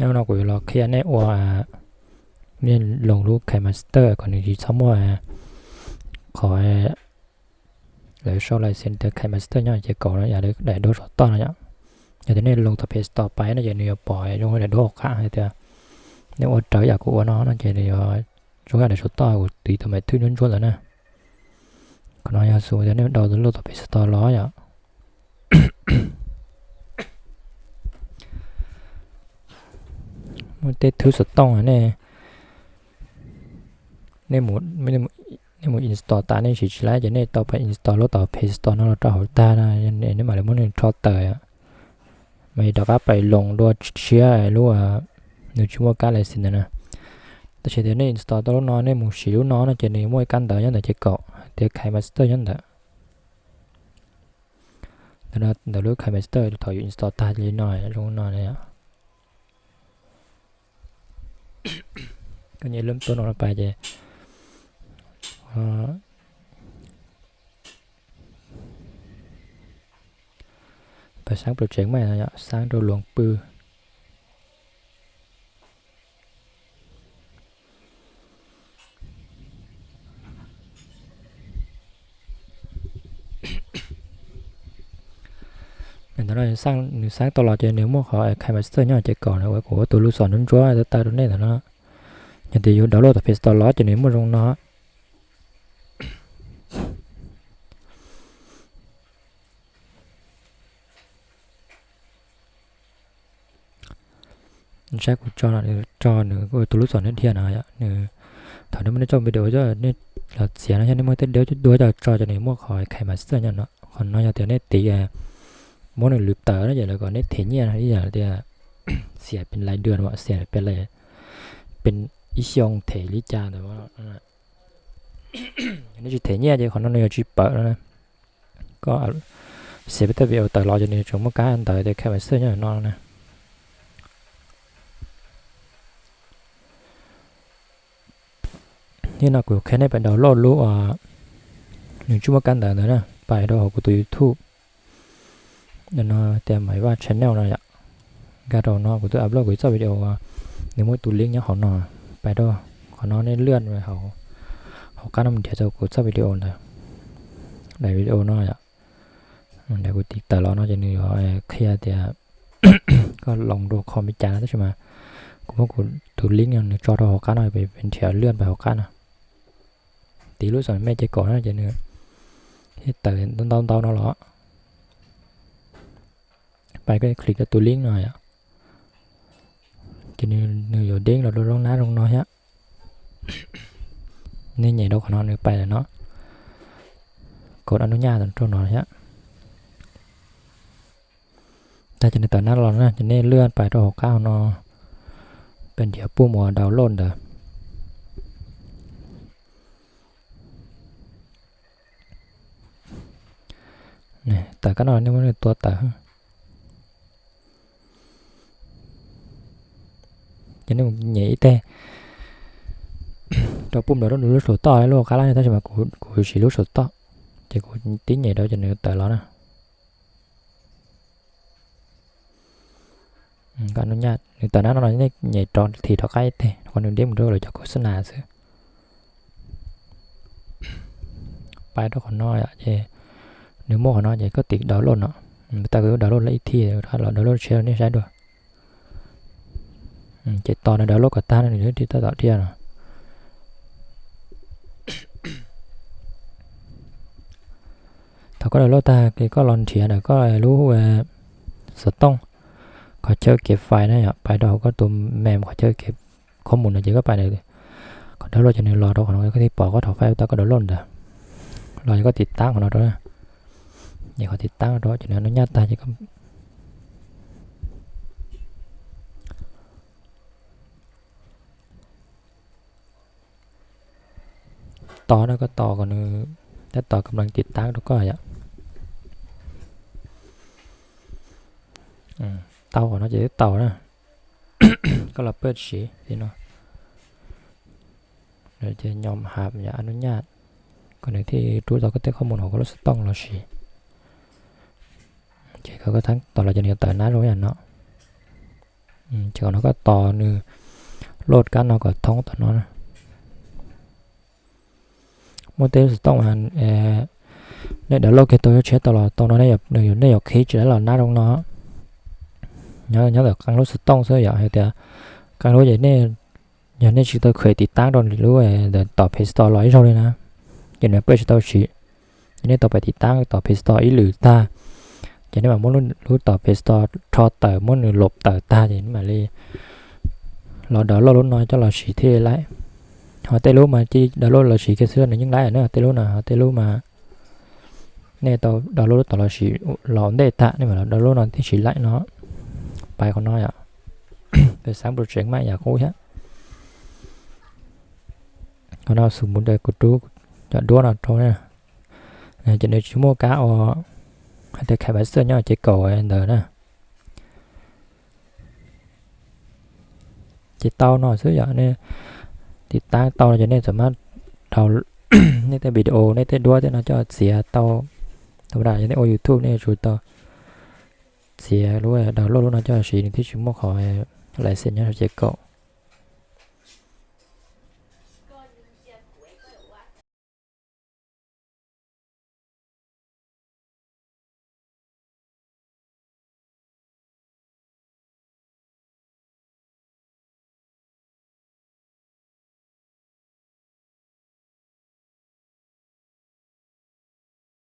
Hnub no kuv yuav los qhia nej ua, nej loos lub KineMaster kom nws tsis txhob muaj qhov lawv sau license tias KineMaster nyob ces kaum no yam daim duab saum toj no yom. Yog tias nej loos tom Play Store pais no ces nws yuav pom zoo daim duab hauv qab hais tias nej ua raws yam kuv ua no no ces nws yuav zoo yam daim saum toj kuv tiv tus maiv thwj ntsuab ntsuab ntawd na. Qhov no yog xws tias nej download tom Play Store los yom. Muaj tej thwb xov tooj nej, nej mus install tas nej siv tsis laib ces nej tau pais install lub tom Play Store no los rau hauv tag no, nej mam li muab nws rho tawm, mam li rov qab pais loos dua tshiab lub, nws tsis muaj kab license ntawd na. Tab sis tias nej install tau lub no nej mus siv lub no no ces nws muaj ib kab ntawv nyob ntawm ces kaum hais tias KineMaster nyob ntawd. Ntawm lub KineMaster thaum yus install tag li no zoo no. Koj nyem lub tuab no pais ces pais saab project mas yom, saab rau luas pw. Ntawm no nws saab tau los ces nws muaj qhov KineMaster nyob ces kaum na, kuv ua tus lub xom ntsuab ntsuab taw rau nej ntawm no. Yog tias yus download tom Play Store los ces nws muaj zoo no. Saib kuv tso, tso nws ua tus lub xom ntsuab dhia no yom. Nws, thaum nej muab nej txoj video, nej los txiav no yog nej muab tej duab coj tso ces nws muaj qhov KineMaster nyob no. Qhov no yog tias nej tiv muab nws lwv tawm no ces lawv kom nej them nyiaj no, ib yam tias xiam pes lais dua, xiam pes lais, pes ib xyoo them li cas ntawd. Nej tsis them nyiaj ces qhov no nws yuav tsis pawm no. Koj xiam peb tej video tawm los ces nws tseem muaj kab ntawv tias KineMaster nyob no na. Nim no kuv qhia nej pais download lub, nws tsis muaj kab ntawv ntawd na, pais rau hauv kuv tus YouTube no tias Maiv Vaj Channel no yom. Nkag rau no kuv twb upload kuv ib txoj video, nws muaj tus link nyob hauv no. Pais rau qhov no nej lwaj hauv qab no mus nrhiav tau kuv txoj video ntawd, daim video no yom. Ntawm kuv tiv tawm los no ces nws yuav qhia tias koj loos dua qhov me cas no tab sis mas kuv muab kuv tus link no nws tso rau hauv qab no, nrhiav lwaj pais hauv qab no. Tiv lub xom me ces kaum no ces nws tawm ntau ntau no los. Pais koj click rau tus link no yom, ces nws yuav deev los rau lub nab zoo no thiab. Nej nyem rau qhov no nws pais lawm no, kaum a nub nyaj rau no thiab. Tag ces nws tawm nab los na ces nej lwaj pais rau hauv qab hauv no, pais nrhiav pub mus download ntawd. Tawm kab no nej muab nws tua tawm. Ces nej mus nyem ib teg rau pub mus rau lub saum toj lub qab lab tab sis mas kuv siv lub saum toj, ces kuv tib nyem rau ces nws tawm los na. Nws tawm nab no nej nyem rov thim rov qab ib teg kom nws deb mus rau lawv cov khos xab nas xwb. Pais rau qhov no ces nws muaj qhov no ces koj tiv download no. Tag kuv download lawm ib thij, rov los download tshiab rau nej saib dua. Ces tos nws download kom tag no nws thiaj tab tom dhia no. Thaum koj download tag ces koj los nrhiav ntawm koj lub xov tooj qhov chaw kev file na yom, pais rau hauv koj tus mem qhov chaw kev khob mus no ces koj pais kom download ces nws los rau qhov no koj thiaj pom koj thaum file tau koj download ntawd. Los ces koj tiv tab qhov no rau, nyem qhov tiv tab rau ces nws nyaj tag ces koj tos na, koj tos kom nws tab tom kam lees tiv tab rau koj yom. Tau qhov no ces twb tau na. Koj los pab siv li no, ces nyom hab yom, a nub nyaj, kom nws thiaj rub tau koj tej khob mus hauv koj lub xov tooj los siv. Ces koj tab tom los ces nws yuav tawm nab zoo yam no. Ces kom no koj tos nws load kab no kom thoob tom no. Muaj tej lub xov tooj nej download kiag tau tshiab tau los tau no, nej yuav qhib tsis tau los nab zoo no. Nyob ntawm qee lub xov tooj xwb yom, hais tias qee lub ces yog nej tsis tau khuam tiv tab rau lub tom Play Store los ib zaug li na, ces nws pheej tsis tau siv. Ces nej tau pais tiv tab tom Play Store ib lwm tag, ces nej mam muab lub tom Play Store rho tawm, muab nws load tawm tag ces nej mam li los download lub no coj los siv thiaj laim. Ho tej lub mas cia download los siv kiag xwb nws yeej laim na, tej lub no. Ho tej lub mas nej tau download lub tom los siv los ntej tag nej mam los download lub no thiaj siv laim no. Pais qhov no yom, peb xav project mas yam qub thiab. Qhov no xus mus rau kuv rub cov duab no rau na. Ces nws tsis muaj kab ua hais tias khai pav xwb nyob ces kaum ntawd na. Ces tau no xwb yom, nej tiv tab tau no ces nej txawm mab dhau nej tej video, nej tej duab tej no coj txiav tau. Tau da yog nej ua YouTube nej yuav tsum tau txiav lub download lub no coj siv nws thiaj tsis muaj qhov license nyob ces kaum.